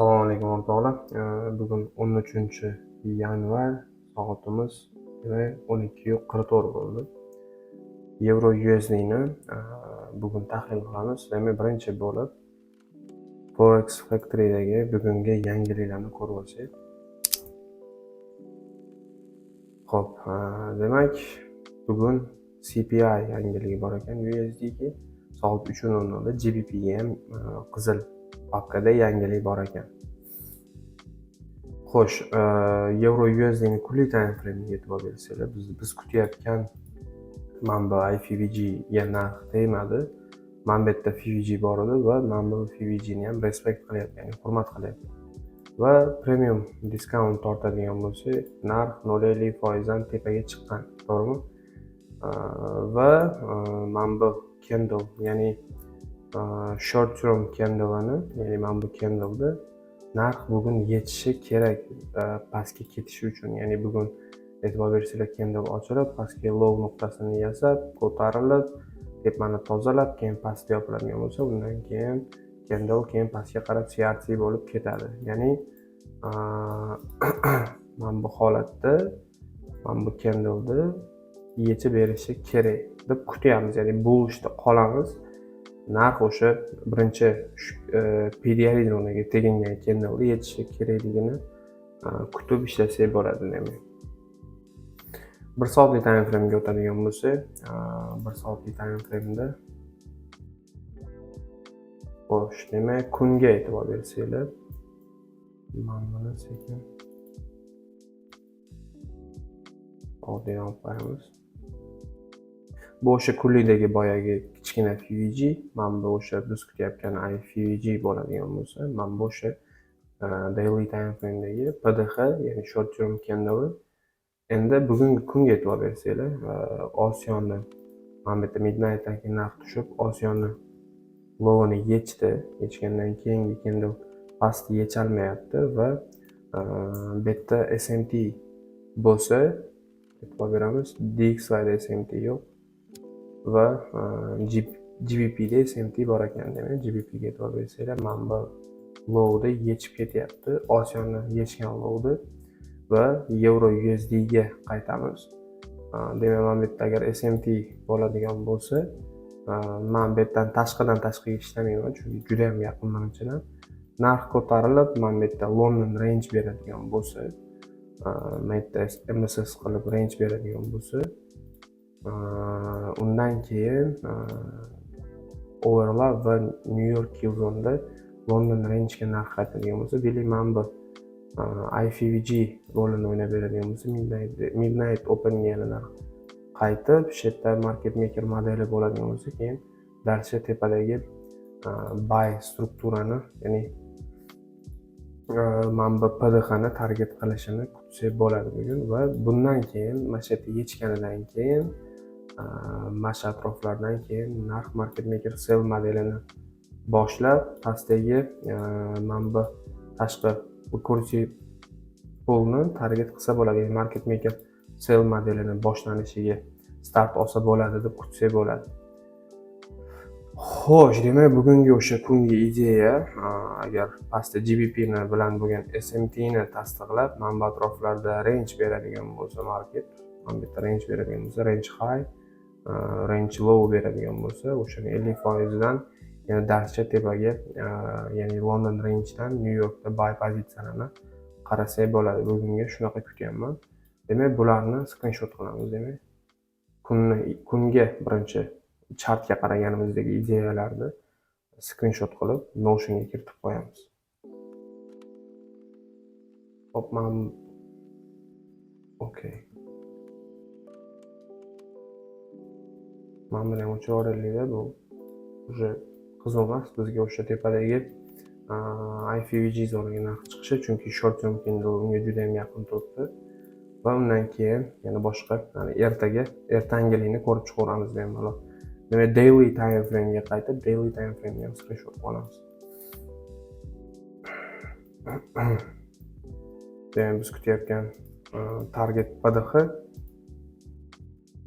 Assalomu alaykum, o'rtoqlar. Bugun 13-yanvar, soatimiz demak 12:44 bo'ldi. Yevro USDni bugun tahlil qilamiz. Demak, birinchi bo'lib Forex Factory'dagi bugungi yangiliklarni ko'rib olsak. Xo'p, demak, bugun CPI yangiligi bor ekan USDga soat 3:00 da, GBPga ham qizil papkada yangilik bor ekan. Xo'sh, yevro USDni kunlik time frame'ga e'tibor bersanglar, biz kutayotgan mana bu IFVGga narx tegmadi. Mana bu yerda FVG bor edi va mana bu FVGni ham respect qilyapti, ya'ni hurmat qilyapti. Va premium discount tortadigan bo'lsak, narx 0,50 dan tepaga chiqqan, to'g'rimi? Va mana bu candle, ya'ni short term candle'ini, ya'ni mana bu candleni narx bugun yechishi kerak pastga ketishi uchun. Ya'ni bugun e'tibor bersanglar, candle ochilib, pastga low nuqtasini yasab, ko'tarilib, tepani tozalab, keyin pastga yopiladigan bo'lsa, undan keyin candle keyin pastga qarab CRT bo'lib ketadi. Ya'ni mana bu holatda mana bu candleni yechib berishi kerak deb kutyapmiz. Ya'ni bullishda qolamiz. Narx o'sha birinchi PDR zonaga tegingan candleni yechishi kerakligini kutib ishlasak bo'ladi demak. Bir soatlik time frame'ga o'tadigan bo'lsak, bir soatlik time frame'da, xo'sh, demak, kunga e'tibor bersanglar, mana buni sekin oldinga olib qo'yamiz. Bu o'sha kunlikdagi boyagi kichkina FVG, mana bu o'sha biz kutayotgan IFVG bo'ladigan bo'lsa, mana bu o'sha daily time frame'dagi PDH, ya'ni short term candle. Endi bugungi kunga e'tibor bersanglar, Osiyoni mana bu yerda midnightdan keyin narx tushib, Osiyoni lowini yechdi. Yechgandan keyingi candle pastni yecholmayapti va bu yerda SMT bo'lsa, e'tibor beramiz, DXYda SMT yo'q va GBPda SMT bor ekan. Demak, GBPga e'tibor bersanglar, mana bu lowni yechib ketyapti, Osiyoni yechgan lowni. Va yevro USDga qaytamiz. Demak, mana bu yerda agar SMT bo'ladigan bo'lsa, man bu yerdan tashqidan tashqiga ishlamayman, chunki juda ham yaqin birinchidan. Narx ko'tarilib, mana bu yerda London range beradigan bo'lsa, mana yerda MSS qilib range beradigan bo'lsa, undan keyin overlap va New York killzoneda London rangega narx qaytadigan bo'lsa, deylik, mana bu IFVG rolini o'ynab beradigan bo'lsa, midnight openga yana narx qaytib, shu yerda market maker modeli bo'ladigan bo'lsa, keyin дальше tepadagi buy strukturani, ya'ni mana bu PDHni target qilishini kutsak bo'ladi bugun. Va bundan keyin mana shu yerda yechganidan keyin, mana shu atroflardan keyin narx market maker sell modelini boshlab, pastdagi mana bu tashqi liquidity poolni target qilsa bo'ladi, ya'ni market maker sell modelini boshlanishiga start olsa bo'ladi deb kutsak bo'ladi. Xo'sh, demak, bugungi o'sha kungi ideya, agar pastda GBPni bilan bo'lgan SMTni tasdiqlab, mana bu atroflarda range beradigan bo'lsa market, mana bu yerda range beradigan bo'lsa, range high, range low beradigan bo'lsa, o'shani 50 foizidan yana дальше tepaga, ya'ni London rangedan Nyu Yorkda buy pozitsiyalarni qarasak bo'ladi. Bugunga shunaqa kutyapman. Demak, bularni skrinshot qilamiz. Demak, kunni kunga birinchi chartga qaraganimizdagi ideyalarni skrinshot qilib, Notionga kiritib qo'yamiz. Hop, man okey. Mana buni ham o'chirib yuboraylikda, bu уже qiziq emas bizga. O'sha tepadagi IFVG zonaga narx chiqishi, chunki short term candle unga juda ham yaqin turibdi. Va undan keyin yana boshqa, ya'ni ertaga ertangilikni ko'rib chiqaveramiz bemalol. Demak, daily time framega qaytib, daily time frameni ham skrinshot qilib olamiz. Demak, biz kutayotgan target PDH,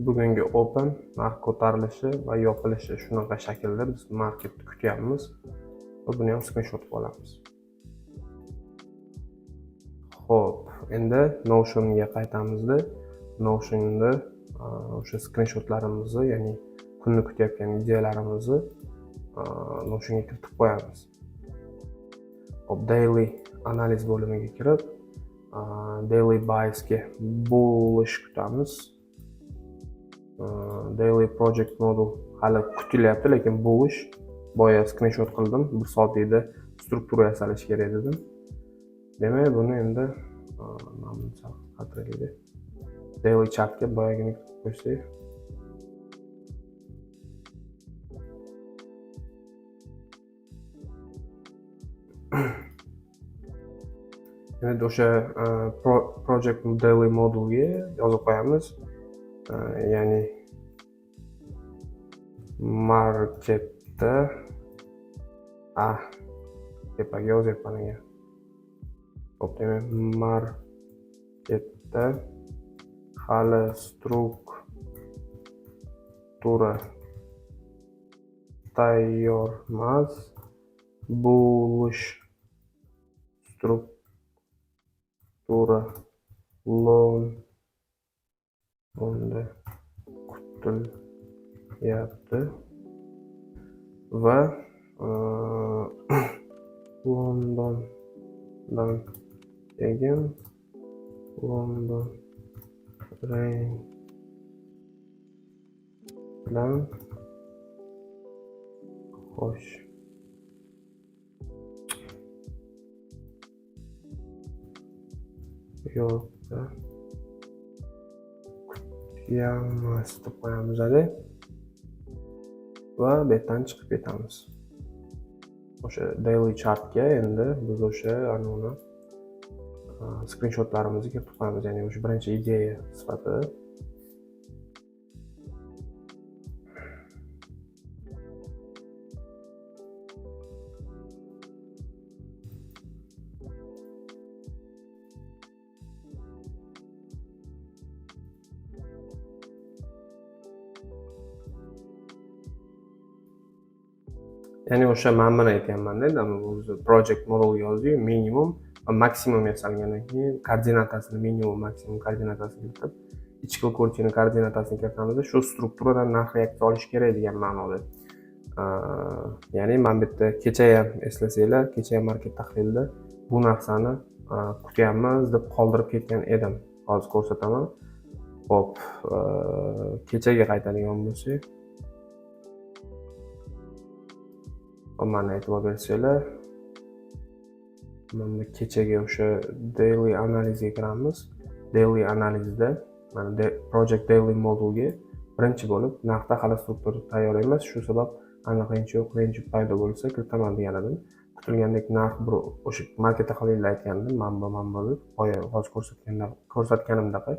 bugungi open, narx ko'tarilishi va yopilishi, shunaqa shaklda biz marketni kutyapmiz va buni ham skrinshot qilib olamiz. Xo'p, endi Notionga qaytamizda. Notionda o'sha skrinshotlarimizni, ya'ni kunni kutayotgan ideyalarimizni Notionga kiritib qo'yamiz. Xo'p, daily analiz bo'limiga kirib, daily buysga bullish kutamiz. Daily project model hali kutilyapti, lekin bullish boya skrinshot qildim. 1 soatlikda struktura yasalishi kerak dedim. Demak, buni endi mana buni sal qisqartiraylik. Daily chartga boyagini kiritib qo'ysak. Endi o'sha project daily modelga yozib qo'yamiz. Ya'ni marketda tepaga yozyapman ekan. Xo'p, demak, marketda hali struktura tayyor emas, bullish struktura Londonda kutilyapti va Londondan keyin London range bilan xo'sh yo'qda kutyapmiz deb qo'yamiz va bu yerdan chiqib ketamiz. O'sha daily chartga endi biz o'sha anavini skrinshotlarimizni kiritib qo'yamiz, ya'ni o'sha birinchi ideya sifatida. Ya'ni o'sha man buni aytyapman-da, o'zi project model yozdiyu, minimum va maksimum yasalgandan keyin koordinatasini, minimum maksimum koordinatasini kiritib, ichki liquidity koordinatasini kiritamiz, shu strukturadan narx reaksiya olish kerak degan ma'noda. Ya'ni man bu yerda kecha ham eslasanglar, kecha ham market tahlilida bu narsani kutyapmiz deb qoldirib ketgan edim. Hozir ko'rsataman. Xo'p, kechaga qaytadigan bo'lsak, mana e'tibor bersanglar, mana kechagi o'sha daily analizga kiramiz. Daily analizda mana project daily modelga birinchi bo'lib narxda hali struktura tayyor emas, shu sabab aniq range yo'q, range paydo bo'lsa kiritaman degan edim. Kutilgandek narx bir o'sha market tahlilida aytgandim, mana bu deb boya hozir ko'rsatganimdaqa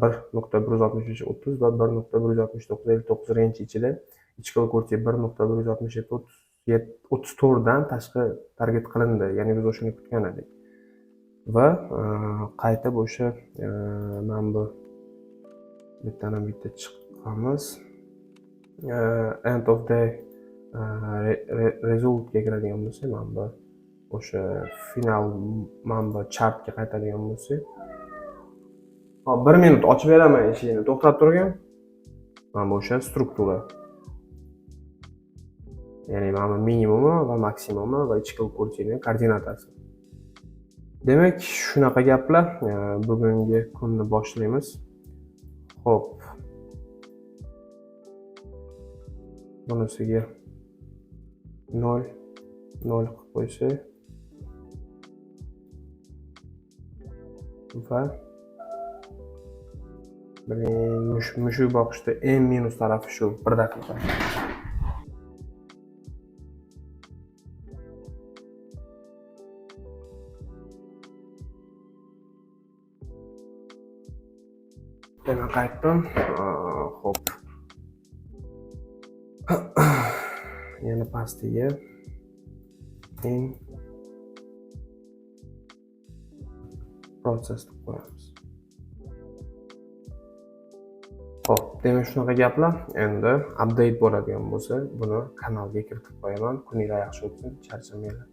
1.16530 va 1.16959 range ichida ichki liquidity 1.167 34 dan tashqi target qilindi, ya'ni biz o'shani kutgan edik. Va qaytib o'sha mana bu bittadan bitta chiqamiz. End of day resultga kiradigan bo'lsak, mana bu o'sha final mana bu chartga qaytadigan bo'lsak, hop, 1 minut ochib beraman eshikni, to'xtab turgin. Mana bu o'sha struktura. Ya'ni mana bu minimumi va maksimumi va ichki liquidity koordinatasi. Demak, shunaqa gaplar. Bugungi kunni boshlaymiz. Xo'p. Bunisiga 0 0 qilib qo'ysak va mushuk boqishda eng minus tarafi shu, 1 daqiqa. Yana qaytdim. Xo'p. Yana pastiga in process deb qo'yamiz. Xo'p, demak shunaqa gaplar. Endi update bo'ladigan bo'lsa, buni kanalga kiritib qo'yaman. Kuninglar yaxshi o'tsin, charchamanglar.